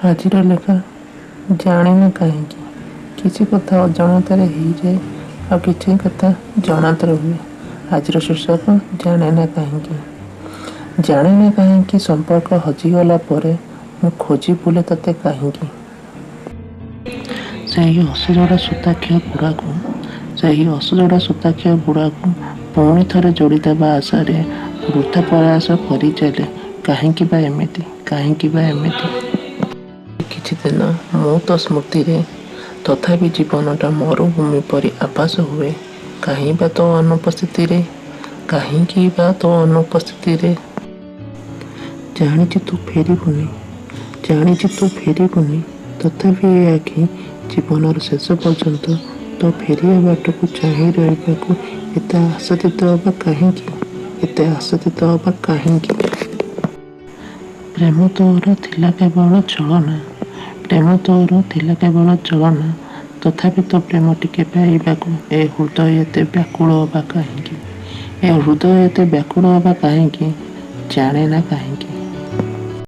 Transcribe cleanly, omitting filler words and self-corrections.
ଆଜିର ଲେଖା ଜାଣେନା କାହିଁକି। କିଛି କଥା ଅଜାଣତରେ ହେଇଯାଏ, ଆଉ କିଛି କଥା ଜଣାତରେ ହୁଏ। ଆଜିର ଶୀର୍ଷକ ଜାଣେନା କାହିଁକି। ଜାଣେନା କାହିଁକି ସମ୍ପର୍କ ହଜିଗଲା ପରେ ମୁଁ ଖୋଜି ବୁଲେ ତତେ କାହିଁକି? ସେହି ଅସଜଡ଼ା ସୂତାଖିଅ ଗୁଡ଼ାକୁ, ସେହି ଅସଜଡ଼ା ସୂତାଖିଅ ଗୁଡ଼ାକୁ ପୁଣି ଥରେ ଯୋଡ଼ିଦେବା ଆଶାରେ ବୃଥା ପ୍ରୟାସ କରିଚାଲେ। କାହିଁକି ବା ଏମିତି, କାହିଁକି ବା ଏମିତି? କିଛିଦିନ ମୁଁ ତୋ ସ୍ମୃତିରେ, ତଥାପି ଜୀବନଟା ମରୁଭୂମି ପରି ଆଭାସ ହୁଏ କାହିଁ ବା ତୋ ଅନୁପସ୍ଥିତିରେ, କାହିଁକି ବା ତୋ ଅନୁପସ୍ଥିତିରେ? ଜାଣିଛି ତୁ ଫେରିବୁନି, ଜାଣିଛି ତୁ ଫେରିବୁନି, ତଥାପି ଏ ଆଖି ଜୀବନର ଶେଷ ପର୍ଯ୍ୟନ୍ତ ତୋ ଫେରିବା ବାଟକୁ ଚାହିଁ ରହିବାକୁ ଏତେ ଆଶାତୀତ ଅବା କାହିଁକି, ଏତେ ଆଶାତୀତ ଅବା କାହିଁକି? ପ୍ରେମ ତୋର ଥିଲା କେବଳ ଛଳନା, ପ୍ରେମ ତୋର ଥିଲା କେବଳ ଛଳନା, ତଥାପି ତୋ ପ୍ରେମ ଟିକେ ପାଇବାକୁ ଏ ହୃଦୟ ଏତେ ବ୍ୟାକୁଳ ଅବା କାହିଁକି, ଏ ହୃଦୟ ଏତେ ବ୍ୟାକୁଳ ଅବା କାହିଁକି? ଜାଣେନା କାହିଁକି।